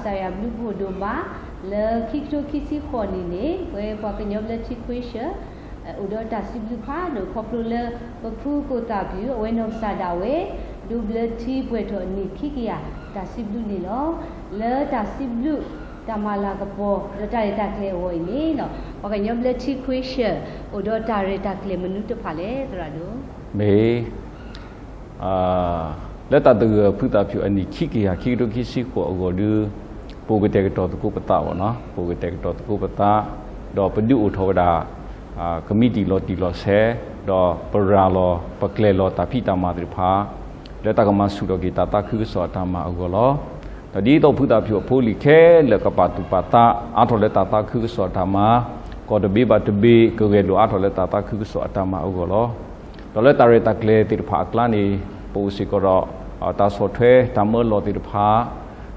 ကစၢ်ယွၤဘျုးဖှိၣ်ဒိၣ်မး လၢခံကထိခံဆံဃိးနံၣ်န့ၣ် ပဝဲပှၤကညီဘျၢထံခွ့ရှၢၣ် အိၣ်ဒီးတၢ်စံးဘျုးဖးဒိၣ် ခီဖျိလၢ ပဖုကိၣ်သၣ်ဖၠူၣ် အဝဲနီၢ်ကစၢ်ဒၣ်ဝဲ ဒိးဘျၢထံပှဲၤထီၣ်အနံၣ်ခံကယၤ တၢ်စံးဘျုးန့ၣ်လီၤ. လၢတၢ်စံးဘျုး တၢ်မၤလၤကပီၤ ဒီးတၢ်ရဲၣ်တၢ်ကျဲၤအဂီၢ်အံၤန့ၣ် ပှၤကညီဘျၢထံခွ့ရှၢၣ် အိၣ်ဒီးတၢ်ရဲၣ်တၢ်ကျဲၤမနုၤတဖၣ်လဲၣ် သရၣ်ဒိၣ်. မ့ၢ် လၢတၢ်သဂၢၢ်ဖုသၣ်ဖၠူၣ်အနံၣ်ခံကယၤခံကထိခံဆံဃိးအဂီၢ်ဒီး ပအိၣ်ကတဲာ်ကတီၤသကိးပသးဘၣ်နီၤ, ပအိၣ်ကတဲာ်ကတီၤသကိးပသး, ဒီးပဒုးအိၣ်ထီၣ်ဝဲဒၣ် ကမံးတံာ်လီၤတံၢ်လီၤဆဲး, ဒီးပရၤလီၤ ပကျဲၤလီၤတၢ်ဖံးတၢ်မၤသ့ၣ်တဖၣ် လၢတၢ်ကမၤဆူၣ်ထီၣ်က့ၤတၢ်သးခုကစီၣ်အတၢ်မၤအဂီၢ်လီၤ. ဒီးဒ်သိးဖုသၣ်ဖၠူၣ်အဖိအလံၤခဲလၢာ်ကပာ်သူၣ်ပာ်သး အါထီၣ်လၢတၢ်သးခုကစီၣ်အတၢ်မၤ, ကီၢ်တဘ့ဘၣ်တဘ့ ကဂဲၤလိာ်အါထီၣ်လၢတၢ်သးခုကစီၣ်အတၢ်မၤအဂီၢ်လီၤ. ဒီးလၢတၢ်ရဲၣ်တၢ်ကျဲၤသ့ၣ်တဖၣ်အကျါန့ၣ် ပအိၣ်စ့ၢ်ကီးဒီး တၢ်ဆီၣ်ထွဲတၢ်မၢလီၤသ့ၣ်တဖၣ်,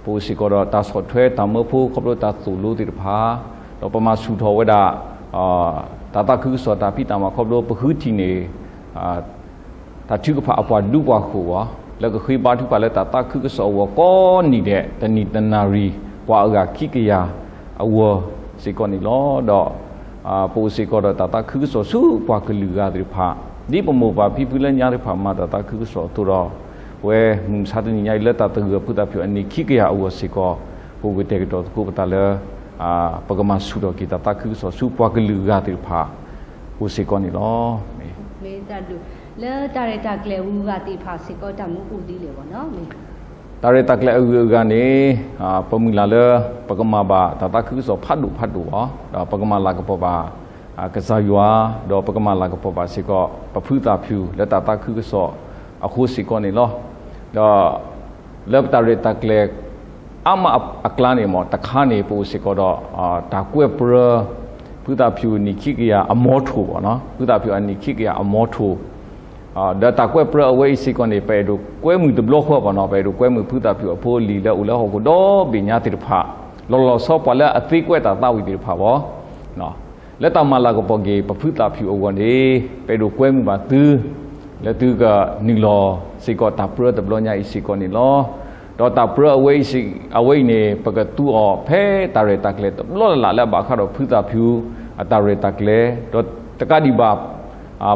ပအိၣ်စ့ၢ်ကီးဒီးတၢ်ဆီၣ်ထွဲတၢ်မၢဖိခီဖျိတၢ်သိၣ်လိသ့ၣ်တဖၣ်, ဒီးပမၤဆူၣ်ထီၣ်ဝဲဒၣ် တၢ်သးခုကစီၣ်တၢ်ဖံးတၢ်မၤခီဖျိပဃုထံၣ်န့ၢ် တၢ်ထုကဖၣ်အပှၤဒူပှၤဃိာ်အဂီၢ် လၢကဃ့ဘါထုကဖၣ်လၢတၢ်သးခုကစီၣ်အဂီၢ်ကိးနံၤဒဲး တနံၣ်တနၣ်ရံၣ် ပှၤအဂၤခံကယၤအဂီၢ်စ့ၢ်ကီးန့ၣ်လီၤ. ဒီးပအိၣ်စ့ၢ်ကီးဒီးတၢ်သးခုကစီၣ်ဆူပှၤကလုာ်ဂၤသ့ၣ်တဖၣ်, ဒ်ပမိၢ်ပၢ်ဖံဖုလၢညါသ့ၣ်တဖၣ်မၤတၢ်သးခုကစီၣ်အသိးဒီး ပဝဲမုၢ်မဆါတနံၤညါအံၤလၢတၢ်သဂၢၢ်ဖုသၣ်ဖၠူၣ်အနံၣ်ခံကယၤအဂီၢ်စ့ၢ်ကီး ပအိၣ်ကတဲာ်ကတီၤသကိးပသးလၢ ပကမၤဆူၣ်ထီၣ်က့ၤတၢ်သးခုကစီၣ်ဆူပှၤကလုာ်ဂၤသ့ၣ်တဖၣ် အိၣ်စ့ၢ်ကီးန့ၣ်လီၤ. မ့ၢ် လၢတၢ်ရဲၣ်တၢ်ကျဲၤအဂုၤအဂၤသ့ၣ်တဖၣ်စ့ၢ်ကီးတၢ်မူအိၣ်ဒ်လဲၣ်ဘၣ်နီၤ, မ့ၢ် တၢ်ရဲၣ်တၢ်ကျဲၤအဂုၤအဂၤန့ၣ် ပမုၢ်လၢ်လၢ ပကမၤဘၣ်တၢ်သးခုကစီၣ်ဖးဒိၣ်ဖးဒိၣ်အီၤ ဒီးပကမၤလၤကပီၤဘၣ် ကစၢ်ယွၤ, ဒီးပကမၤလၤကပီၤဘၣ်စ့ၢ်ကီး ပဖုသၣ်ဖၠူၣ်လၢတၢ်သးခုကစီၣ်အဃိစ့ၢ်ကီးန့ၣ်လီၤ. ဒီး လၢပတၢ်ရဲၣ်တၢ်ကျဲၤ အါမးအကျါန့ၣ်မ့ၢ် တခါန့ၣ် ပအိၣ်စ့ၢ်ကီးဒီး တၢ်ကွဲးပြၢ ဖုသၣ်ဖၠူၣ်နံၣ်ခံကယၤအမီထိၣ်ဘၣ်နီၤ, ဖုသၣ်ဖၠူၣ်အနံၣ်ခံကယၤအမီထိၣ်, ဒီးတၢ်ကွဲးပြၢအဝဲအံၤစ့ၢ်ကီးန့ၣ် ပအဲၣ်ဒိးကွဲမုာ်တဘျီဃီဘၣ်နီၤ, ပအဲၣ်ဒိးကွဲမုာ်ဖုသၣ်ဖၠူၣ်အဖိအလံၤလၢအိၣ်လၢဟီၣ်ခိၣ်ဒီဘ့ၣ်ညါသ့ၣ်တဖၣ်, လီၤလီၤဆီဆီပှၤလၢအသ့ကွဲးတၢ်သးဝံၣ်သ့ၣ်တဖၣ်ဘၣ် လၢတၢ်မၤလၤကပီၤက့ၤ ပဖုသၣ်ဖၠူၣ်အဂီၢ်န့ၣ် ပအဲၣ်ဒိးကွဲမုာ်ဘၣ်သု လၢသုကနုာ်လီၤစ့ၢ်ကီးတၢ်ပြၢတဘျီညါအံၤစ့ၢ်ကီးန့ၣ်လီၤ. ဒီးတၢ်ပြၢအဝဲအံၤန့ၣ် ပကသူအီၤဖဲတၢ်ရဲၣ်တၢ်ကျဲၤတဘျီလၢ်လၢ်လၢအဘၣ်ဃးဒီးဖုသၣ်ဖၠူၣ်အတၢ်ရဲၣ်တၢ်ကျဲၤ, ဒီးတကးဒံးဘၣ်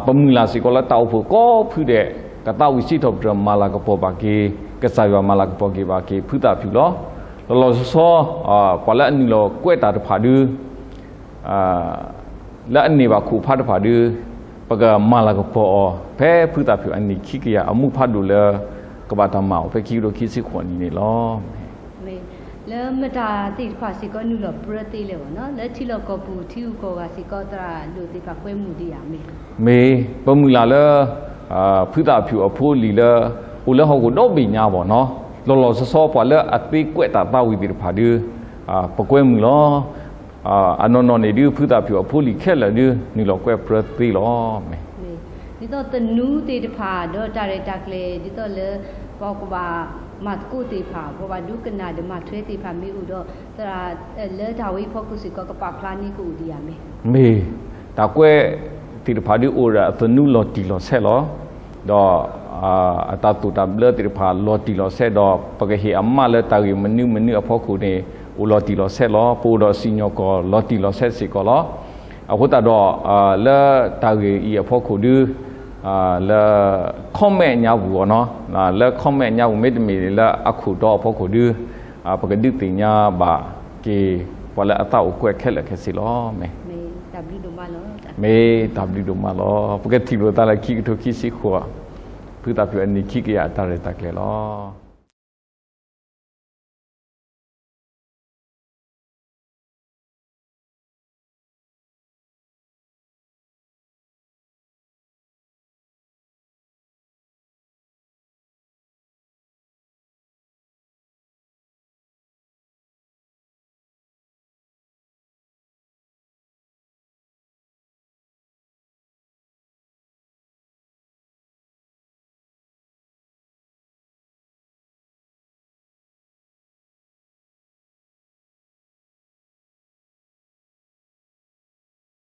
ပမုၢ်လၢ်စ့ၢ်ကီးလၢတၢ်အိၣ်ဖှိၣ်ကိးဖုဒဲး ကသးဝံၣ်စံးထီၣ်ပတြၢၤမၤလၤကပီၤဘၣ်က့ၤ ကစၢ်ယွၤမၤလၤကပီၤက့ၤဘၣ်က့ၤဖုသၣ်ဖၠူၣ်လီၤ. လီၤလီၤဆီဆီ ပှၤလၢအနုာ်လီၤကွဲးတၢ်တဖၣ်ဒု လၢအန့ၢ်ဘၣ်ခိၣ်ဖးတဖၣ်ဒု ပကမၤလၤကပီၤအီၤ ဖဲဖုသၣ်ဖၠူၣ်အနံၣ်ခံကယၤအမူဖးဒိၣ်လၢ ကဘၣ်တၢ်မၤအီၤဖဲခံကထိခံဆံဃိးနံၣ်န့ၣ်လီၤ. လၢမတၤသ့ၣ်တဖၣ်စ့ၢ်ကီးနုာ်လီၤပြၢသ့လဲၣ်ဘၣ်နီၤ, လၢထံလီၢ်ကီၢ်ပူၤထံဂုၤကီၢ်ဂၤစ့ၢ်ကီးသရၣ်ဒိၣ်သ့ၣ်တဖၣ်ကွဲမုာ်ဒံးဧါမ့ၢ်. မ့ၢ် ပမုၢ်လၢ်လၢ ဖုသၣ်ဖၠူၣ်အဖိအလံၤလၢ အိၣ်လၢဟီၣ်ခိၣ်ဒီဘ့ၣ်ညါဘၣ်နီၤ, လီၤလီၤဆီဆီပှၤလၢအသ့ကွဲးတၢ်သးဝံၣ်သ့ၣ်တဖၣ်ဒု ပကွဲမုာ်လီၤ. အနီၢ်နီၢ်န့ၣ်ဒု ဖုသၣ်ဖၠူၣ်အဖိအလံၤခဲလၢာ်ဒု နုာ်လီၤကွဲးပြၢသ့လီၤ. မ့ၢ် ဒ်သိးသနူသ့ၣ်တဖၣ် ဒီးတၢ်ရဲၣ်တၢ်ကျဲၤ ဒ်သိးလၢ ပှၤကဘၣ်မၤသကိးသ့ၣ်တဖၣ် ပှၤဘၣ်ဒိကနၣ်ဒီးမၤထွဲသ့ၣ်တဖၣ်မ့ၢ်အိၣ်ဒီး သရၣ် လၢတၢ်ဝဲအံၤဖီခိၣ်စ့ၢ်ကီး ကပာ်ဖျါန့ၢ်ကအိၣ်ဒံးဧါမ့ၢ်. မ့ၢ် တၢ်ကွဲးသ့ၣ်တဖၣ်ဒုအိၣ်ဒီးအသနူလီၤတံၢ်လီၤဆဲးလီၤ. ဒီး အတၢ်သိၣ်တၢ်ဘျၢသ့ၣ်တဖၣ်လီၤတံၢ်လီၤဆဲးဒီး ပကဟ့ၣ်အမးလၢတၢ်ဂ့ၢ်မနုၤမနုၤအဖီခိၣ်န့ၣ် အိၣ်လီၤတံၢ်လီၤဆဲးလီၤ. ပအိၣ်ဒီးစံၣ်ညီၣ်ကွီၢ်လီၤတံၢ်လီၤဆဲးစ့ၢ်ကီးလီၤ. အဃိသတးဒီး လၢတၢ်ဂ့ၢ်အံၤအဖီခိၣ်ဒု လၢ comment ညါပူၤအီၤနီၤ, လၢ comment ညါပူၤ မ့တမ့ၢ်လၢအခိၣ်တီအဖီခိၣ်ဒု ပကဒုးသ့ၣ်ညါဘၣ်က့ၤ ပှၤလၢအသးအိၣ်ကွဲးခဲလၢာ်ခဲဆ့လီၤ. မ့ၢ် မ့ၢ်တၢ်ဘျုးဒိၣ်မးလီၤ. ဖုသၣ်ဖၠူၣ်အနံၣ်ခံကယၤ ဖုသၣ်ဖၠူၣ်အနံၣ်ခံကယၤအတၢ်ရဲၣ်တၢ်ကျဲၤလီၤ.